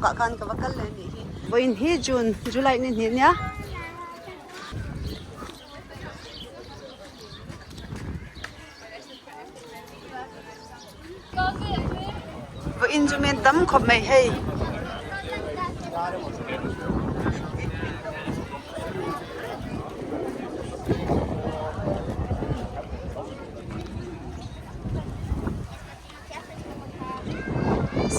lawkah khan ka va kal leh a nih hi. Vawiin hi June, July ni hnih nia. Vawiin chu men tam khawp mai hei.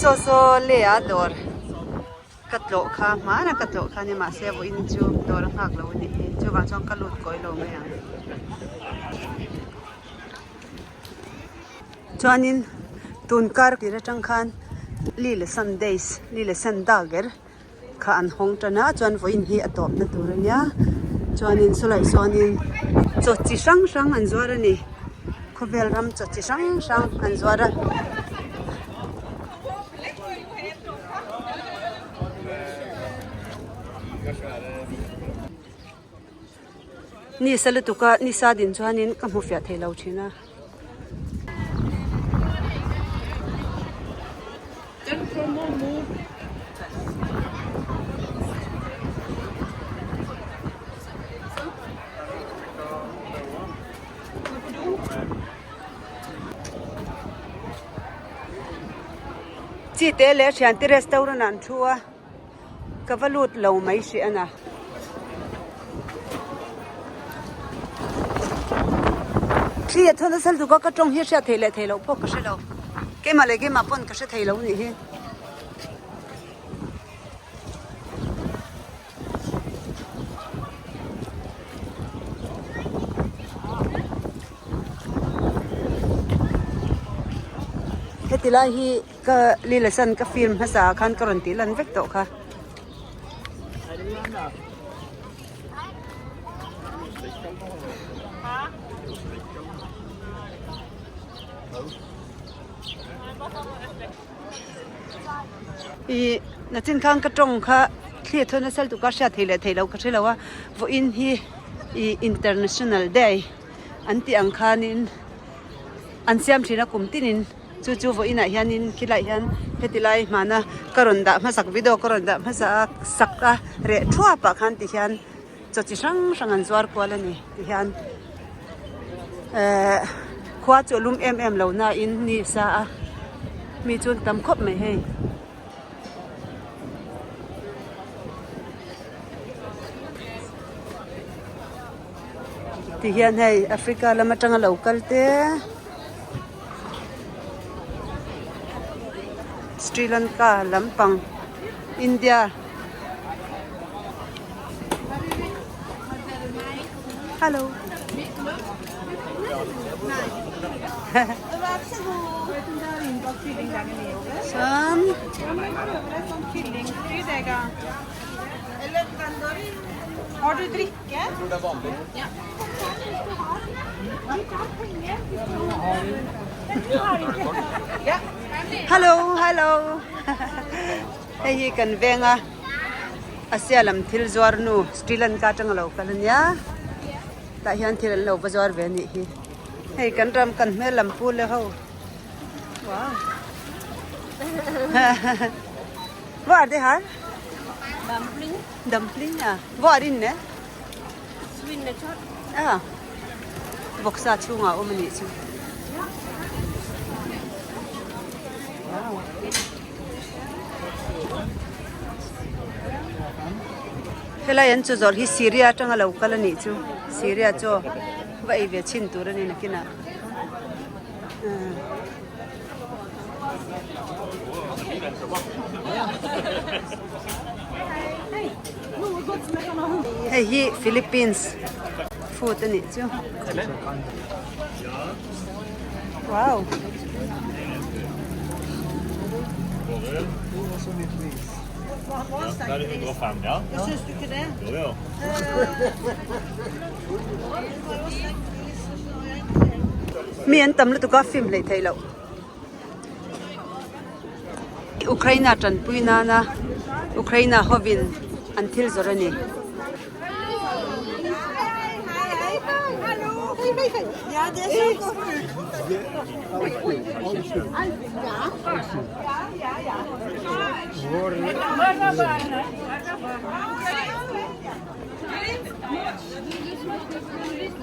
Saw saw le a dawr ka tlawh kha hmana ka tlawh kha a ni mahse vawiin chu dawr a nghak lo a nih hi chuvang chuan ka lut kawi lo mai ang. Chuanin tun kar tir atang khan Lille Sundays Lille Sundager kha an hawng tan a chuan vawiin hi a tawpna tur a nia chuanin sawlai sawnin chaw chi hrang hrang an zuar a ni khawvel ram chaw chi hrang hrang an zuar a. Ni sa lutuk a ni sa din chuanin ka hmu fiah thei lo thin a. Chi te leh thiante restaurant ah an thu a. Ka va lut lo mai hrih a na. Thli a thaw nasa lutuk a ka tawng hi a hriat theih leh theih loh pawh ka hre lo. Keimah leh keimah pawn ka hre thei lo nih hi. Heti lai hi. Ka Lilasan ka film hmasa ah khan ka rawn tih lan vek tawh kha. Ih nachin khan ka tawng kha thli a thawn nasa lutuk a hriat theih leh theih loh ka hre lo a vawiin hi ih international day an tih ang khanin an siam thin a kum tinin. Chu chu vawiinah hianin khilaiah hian heti lai hmana ka rawn dah hmasak video ka rawn dah hmasa a sak a reh thuap ah khan ti hian chaw chi hrang hrang an zuar kual a ni ti hian ehh khua chu a lum em em lo na in ni a sa a mi chu an tam khawp mai hei. Ti hian hei Africa lam atanga lo kal te Sri Lanka lampang India hello chuan Hello hello hei hi kan veng a Asia lam thil zuar nu Sri Lanka atanga lo kal ania tah hian thil an lo va zuar ve anih hi hei kan ram kan hmel lam pu le ho wow What are they har? Dumpling. Dumpling a. What are in ne? Svinekjøtt. A. Vawksa chhungah a awm a nih chu. Wow. Helai an chu zawrh hi Syria atanga lo kal a nih chu. Syria chaw va ei ve chhin tur a ni nakinah. Hei hi Philippines food a nih chu. Wow. Mi an tam lutuk a film hleih theih loh. Ukraina tanpui nana Ukraina hovin an thil zawrh a ni.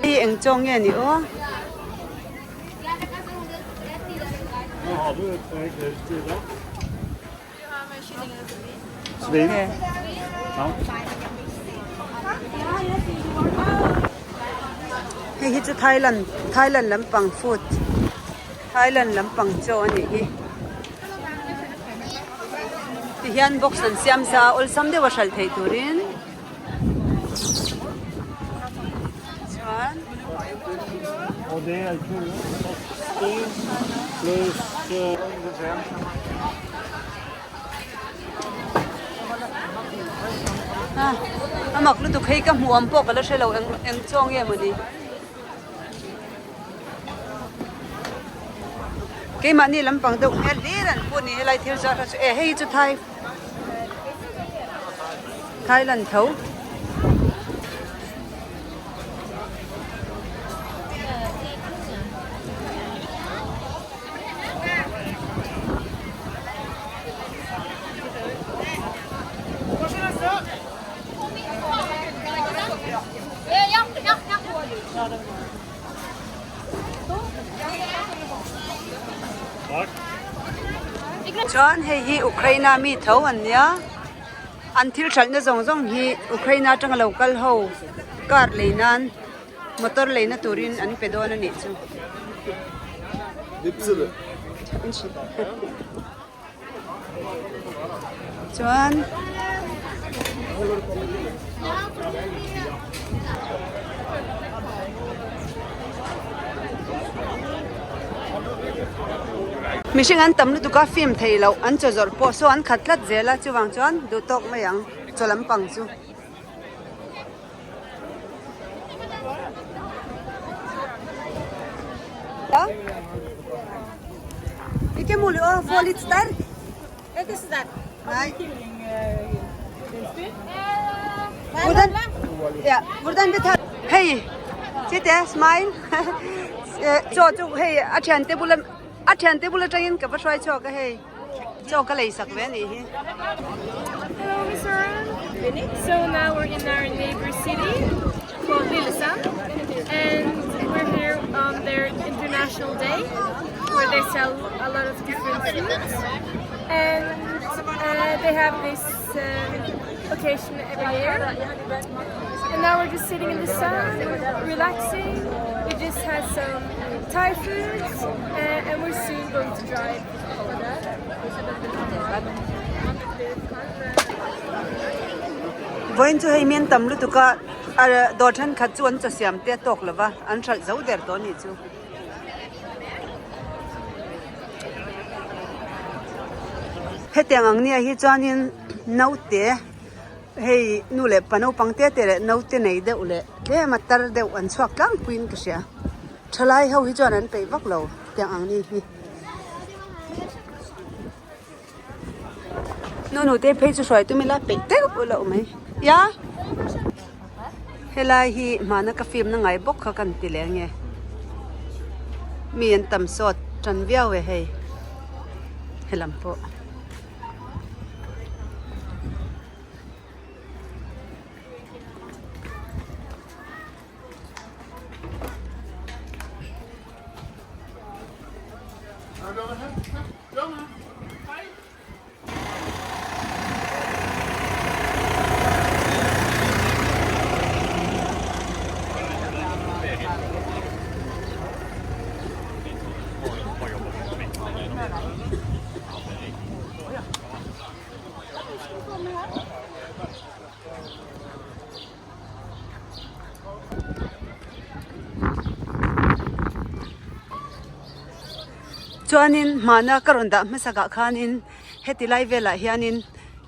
Hei eng chaw nge ni aw? Hei hi chu Thailand Thailand lampang food Thailand lampang chaw a nih hi tihian box an siam sa a awlsam deuh a hralh theih turin chuan. A mak lutuk hei ka hmuh awm pawh ka la hre lo eng eng chaw nge mawni keimahni lampang deuh hmel hlir an pu ni helai thil zawrh hi chu e hei hi chu thai Thailand tho. Chuan hei hi Ukraine mi tho an nia an thil hralhna zawng zawng hi Ukraine atanga lo kal ho car lei nan motor leina turin an pe dawn a nih chu. Chuan mihring an tam lutuk a film theih loh an chaw zawrh pawh saw an khat tlat zel a chuvang chuan duh tawk mai ang chaw lampang chu. Ikke mulig å få litt sterk. Nei. Hvordan, ja, hvordan betal Hei, chite smile. Chaw chu hei a thiante bula a thiante bula tangin ka va hruai chhuak a hei. Chaw ka lei sak ve a nih hi. Hello Mizoram. So now we're in our neighbor city called Lillesand and we're here on their international day where they sell a lot of different foods and uh, they have this um, occasion every year. And now we're just sitting in the sun, relaxing. We just had some Thai foods uh, and we're soon going to drive. Vawiin chu hei mian tam lutuk a dawr thenkhat chu an chaw siam te a tawk lova an hralh zo der tawh a nih chu. Hetiang ang nia hi chuanin naute hei nu leh pa naupang te te leh naute nei deuh leh tlem a tar deuh an chhuak tlangpuiin ka hria thalai ho hi chuan an peih vak lo tiang ang ni hi. Nu nu te phei chu hruai tum ila peih deuh ula awm mai ia helai hi hmana ka film na ngai bawk kha kan ti leh ange mi an tam sawt tan viau e hei helam pawh. Chuanin hmana ka rawn dah hmasak ah khanin heti lai velah hianin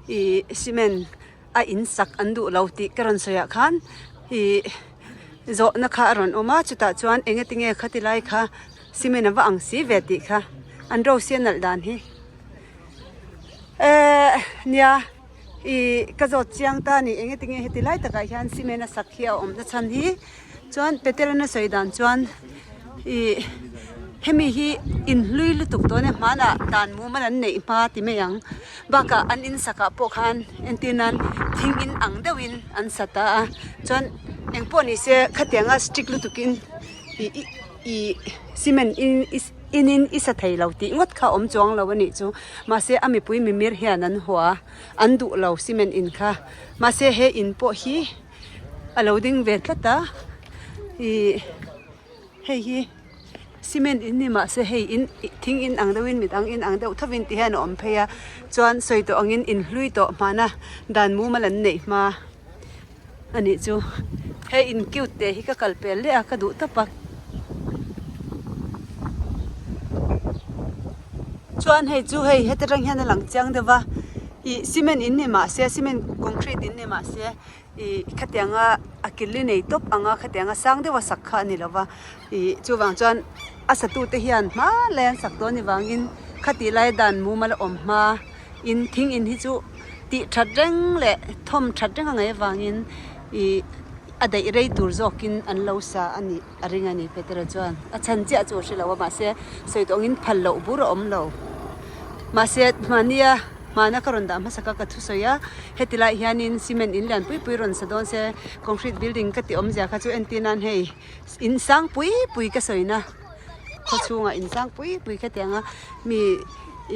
ih cement a in sak an duh lo tih ka rawn sawi ah khan ih zawhna kha a rawn awm a chutah chuan eng enge khati lai kha cement a va ang si ve tih kha an rose hi a nalh dan hi ehh nia. Ih ka zawt chiang ta a ni eng enge heti lai takah hian cement a sak hi a awm na chhan hi chuan petel a sawi dan chuan ih. Hemi hi in hlui lutuk dawn e hmanah dan mumal an neih hma ti mai ang. Bakah an in sakah pawh khan entir nan thing in ang deuhin an sa ta a chuan engpawh ni se khatianga strict lutukin ih ih cement in inin i sa thei lo tih ngawt kha awm chuang lo a nih chu mahse a mipui mimir hian an hua an duh lo cement in kha mahse he in pawh hi a lo ding ve tlat a ih. Hei hi cement in ni mahse hei in thing in ang deuhin midang in ang deuh thovin ti hian a awm phei a chuan sawi tawh angin in hlui tawh hmana dan mumal an neih hma a nih chu hei in cute te hi ka kal pel leh a ka duh tawp a chuan hei chu hei heti rang hian a lang chiang deuh va ih cement in ni mahse cement concrete in ni mahse. Ih khatianga a kil i nei tawp ang a khatianga sang deuha sak kha a ni lo va ih chuvang chuan a satute hian hma lai an sak dawn avangin khatih lai dan mumal a awm hma in thing in hi chu tih that reng leh thawm that reng a ngaih avangin ih a daih rei tur zawkin an lo sa a nih a ring a ni Petera chuan a chhan chiah chu a hre lo a mahse sawi tawh angin phal loh bur a awm lo mahse hmahnia. Hmana ka rawn dah hmasa kha ka thusawi a, heti lai hianin cement in lian pui pui rawn sa dawn se concrete building ka tih awmzia kha chu entir nan hei in sang pui pui ka sawina khaw chhungah in sang pui pui kha tiang a mi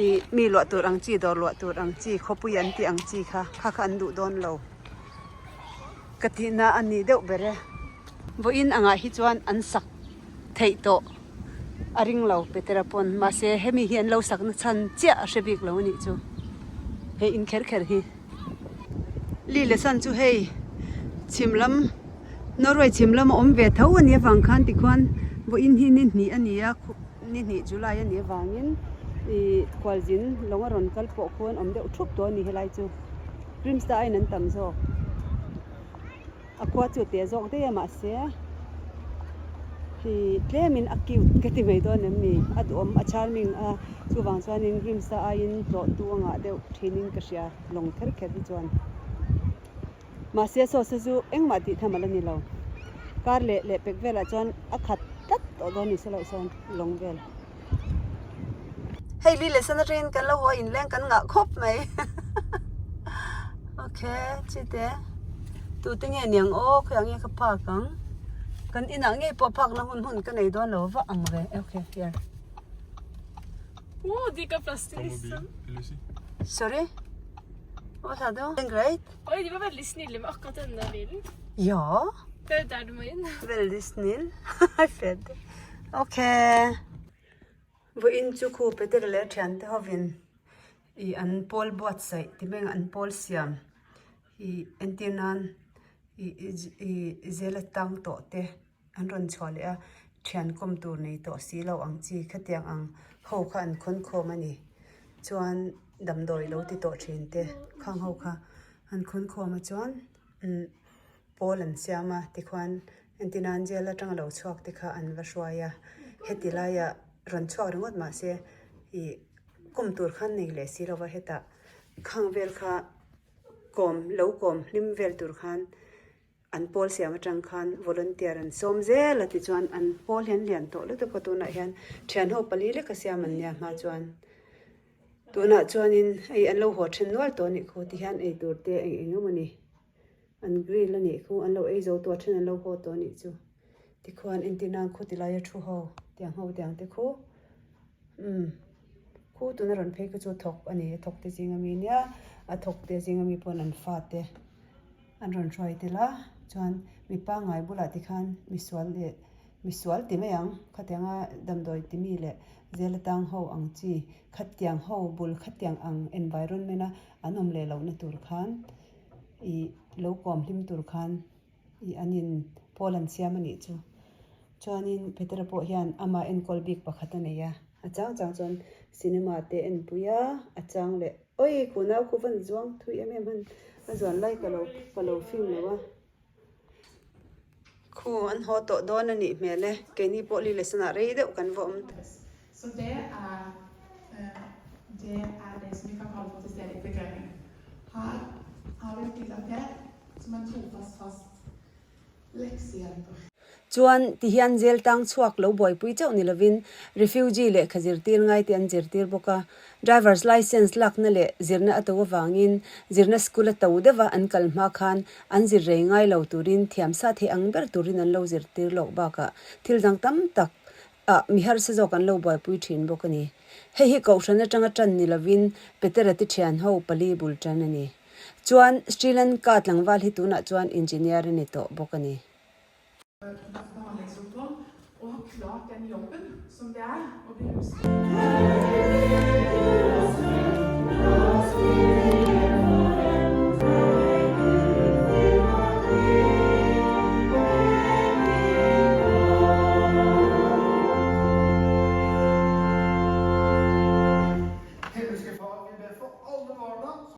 ih mi luah tur ang chi dawr luah tur ang chi khawpui an tih ang chi kha kha kha an duh dawn lo ka tihna a ni deuh ber e vawiin angah hi chuan an sak theih tawh. A ring lo Petera pawn mahse hemi hi an lo sak na chhan chiah a hre bik lo a nih chu hei in kher kher hi. Li leh san chu hei chhim lam Norway chhim lam a awm ve tho a nih avang khan tikhuan vawiin hi ni hnih a ni a ni hnih July a nih avangin ih khualzin lawng a rawn kal pawh khuan awm deuh thup tawh a ni helai chu Grimstad aiin an tam zawk. A khua chu teh zawk daih a mahse hi tlemin a cute ka ti mai dawn em ni a duhawm a charming a chuvang chuanin Grimsa aiin tlawh tu a ngah deuh thinin ka hria lawng kher kher hi chuan mahse saw se chu engmah tih tham ala ni lo kar leh leh pek velah chuan a khat tlat tawh dawn ni se loh sawn lawng vel. Hei li leh san atangin kan lo haw a inleng kan ngah khawp mai ok chite tute nge niang aw khawiah nge ka park ang kan inah ngei pawh park na hun hun ka nei dawn lo va ang ve ok here. Ooh, de ga plass til nissen. Sorry? Hva sa du? Greit? Oi, de var veldig snille med akkurat denne bilen. Ja. Det er der du må inn. Veldig snill. Fedd. Ok. Vawiin chu khu Peter leh thiante hovin ih an pawl buatsaih ti mai ang an pawl siam ih entir nan ih ih zela tang tawh te an rawn chhuah leh a thian kawm tur nei tawh si lo ang chi khatiang ang ho kha an khawn khawm a ni chuan damdawi lo ti tawh thin te khang ho kha an khawn khawm a chuan umm. Pawl an siam a tikhuan entirnan jail atanga lo chhuak te kha an va hruai a heti laiah rawn chhuak ringawt mahse ih kawm tur khan nei leh si lova hetah khang vel kha kawm lo kawm hlim vel tur khan an pawl siam atang khan volunteer an sawm zel a tichuan an pawl hi an lian tawh lutuk a tunah hian thianho pali leka siam an nia hma chuan tunah chuanin hei an lo haw then nual tawh a nih khu tihian eitur te eng eng emaw ni. An grill a nih khu, an lo ei zo tawh a then an lo haw tawh a nih chu. Tikhuan entir nan khaw ti laia thu ho tiang ho tiang te khu umm khu tuna rawn phei kha chu thawk a ni a thawk te zing ami nia a thawk te zing ami pawn an fate an rawn hruai tel a chuan mi pangngai bulah tikhan misual leh misual ti mai ang khatianga damdawi ti mi leh zel atang ho ang chi khatiang ho bul khatiang ang environment a an awm leh lohna tur khan. Ih lo kawm hlim tur khan ih an in pawl an siam a nih chu. Chuanin Petera pawh hian ama enkawl bik pakhat a nei a, a chang chang chuan cinema te en pui a, a chang leh awi khu nau khu van zuang thui em em han a zuan lai ka lo ka lo film lo a. Khu an haw tawh dawn a nih hmel e, keini pawh li lesson ah rei deuh kan va awm. Så det er det er det som vi kan kalle for integrering. Her har vi et bilde av Per som er trofast fast leksehjelper. Chuan ti hian jail tang chhuak lo buaipui chauh ni lovin refugee lehkha zirtir ngai te an zirtir bawk a. Driver's licence lakna leh zirna a to avangin zirna school a to deuha an kal hma khan an zir rei ngai lo turin thiam sa thei ang ber turin an lo zirtir lawk bakah thil dang tam tak ah mi harsa zawk an lo buaipui thin bawk a ni. Hei hi Kohhran atanga tan ni lovin Petera ti thian ho pali bul tan a ni. Chuan Sri Lanka tlangval hi tunah chuan engineer a ni tawh bawk a ni. Behandlingsopphold og har klart den jobben som det er å bli husket.